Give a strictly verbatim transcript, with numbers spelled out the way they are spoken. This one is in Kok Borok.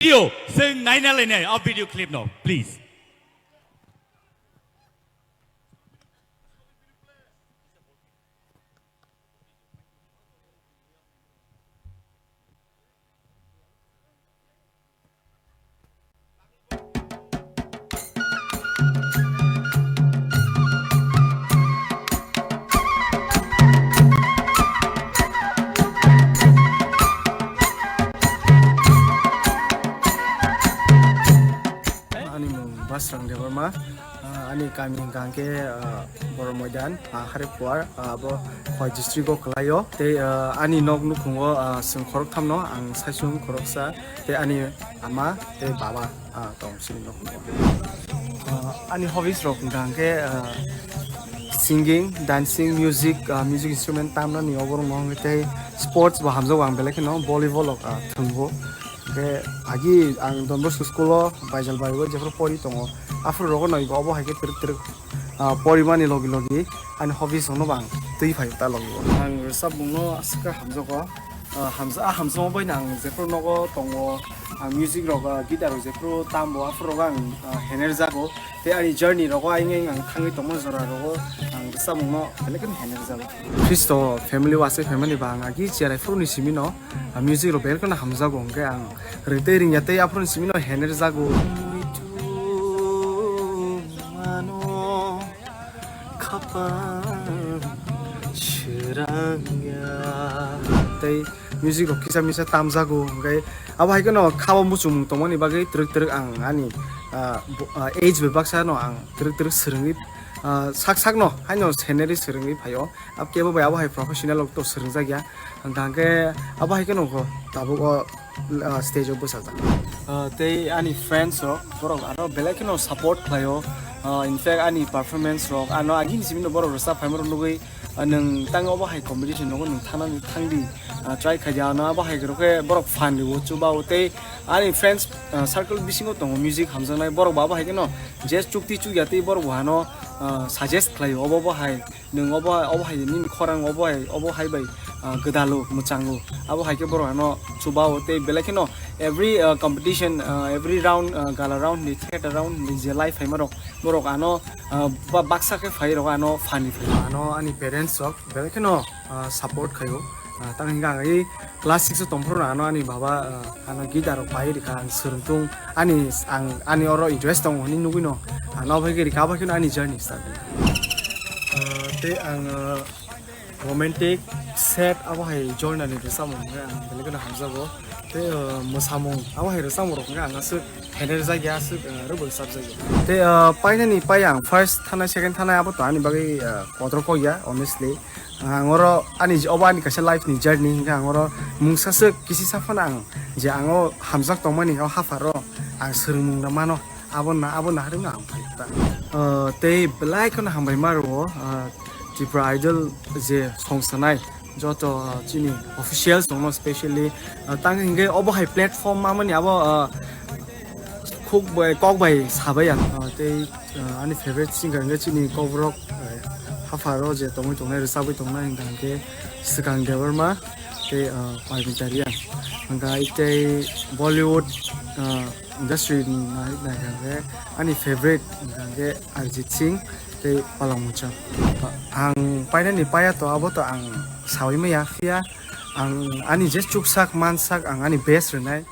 Video, chwng naina lainai o video clip no, please. Ani mung Basrang Debbarma, ah, ani kami hwnkha hwnkhe, ah, Boro Moidan, ah, Hariphuar, ah, abo Khowai district o kwlaio. Tei, ah, ani nok nukhungo, ah, chwng khoroktham no, ang saichung khoroksa, tei ani ama tei baba, ah, tong chini nok nukhungo. Ah, ani hobbies rok hwnkha hwnkhe, ah, singing, dancing, music, ah, music instrument tamnani oborok no hwnkhe tei sports bo hamjago ang belai kheno volleyball rok, ah, thwngbo. Hwnkhe agi ang Don Bosco school o Baijal bai o jephru pori tongo. Aphuru rogo no ibo obo hai khe twrwk twrwk, ah, porimani logi logi ani hobbies rokno bo ang twi phai ta logi o. Ang rwchapmung no aswk khe hamjago. Ah, hamsa-, ah, hamjakma bai no ang jephru nogo tongo, ang music rok, ah, guitar rok jephru tambo aphuru rogo ang, ah, hener jago. Tei ani journey rogo ayang ayang ang thangwi tongma jora rogo ang rwchapmung no belai kheno hener jago. Khristo family o aswk family ba ang agi cherai phuru ni simi no, ah, music rok belai kheno hamjago hwnkhe ang rwtwi ringya tei aphuru ni simi no hener jago. Khapang srangya. Tei music rok kisa misa tamjago, hwnkhe abo hai kheno khabo muchungmung tongmani bagwi twrwk twrwk ang ani, ah, bo-, ah, age bai baksa no ang twrwk twrwk swrwngwi, ah, sak sak no haino scenery swrwngwi phaio. Ab kebo bai abo hai professional rok to swrwngjak ya, hwnkha hwnkhe abo hai kheno kho tabuk o, ah, stage o bwsajak. Ah, tei ani friends rok borok aro belai kheno support khlaio. Ah, in fact ani performance rok ano agini simi no borok rwchap phaima rok nugwi, ah, nwng tang obo hai competition nogo nwng thangnani thangdi, ah, try khaidi ano abo hai rok khe borok fan rwo chuba o tei ani friends, ah, circle bisingo tongo music hamjaknai borok bo abo hai kheno je chukti chukya tei borok bo hano, ah, suggest khlaio obo bo hai. Nwng obo, obo hai nini khorang obo hai, obo hai bai, ah, gwdalo mwchango. Abo hai khe borok ano chuba o tei belai kheno every, ah, competition, ah, every round, ah, gala round ni, theater round ni je live phaima rok, borok ano, ah, ba-, baksa khe phai rok ano fan ni phai. Ano ani parents rok belai kheno, ah, support khaio. Ah, tang hingkha ang i class six o tongphuru ano ani baba, ah, ano guitar rok pai rikha ang swrwngtung ani ang ani oro interest tongo hinwi nugwi no ano bai khe rikha abo kheno ani journey start. Ah, tei ang, ah, romantic, sad abo hai genre ni rwchapmung hwnkhe ang belai kheno hamjago. Tei, ah, mwsamung abo hai rwchapmung rok hwnkhe ang aswk hener jakya aswk, ah, rwbwk chapjakya. Tei, ah, painani pai ang first thanai second thanai abo to ani bagwi, ah, kotor kok ya honestly. Ang oro ani je-, obo ani kaisa life ni journey hingkhe ang oro mungsa swk kisi sa phano ang je ang o hamjak tongmani o hapharo ang swrwngmung rw mano abo na abo naharwi no ang phai ta. Ah, tei belai kheno hambai ma rwo, ah, Tripura Idol je song sanai joto, ah, chini officials tongno specially, ah, tang hingkhe obo hai platform mamani abo, ah, khuk bai kok bai sabai ang, ah, tei Ah, ani favorite singer hwnkhe chini kokborok, eh, hapharo je tongwi tongnai, rwchabwi tongnai hwnkha hwnkhe Swkang Debbarma tei, ah, Parmita Reang. Hwnkha tei Bollywood, ah, industry ni nai-, naikha hwnkhe ani favorite hwnkha hwnkhe Arijit Singh tei Palak Mungcham. Ang painani paya to abo to ang saui maya phiya ang ani je chuksak mansak ang ani best rwnai.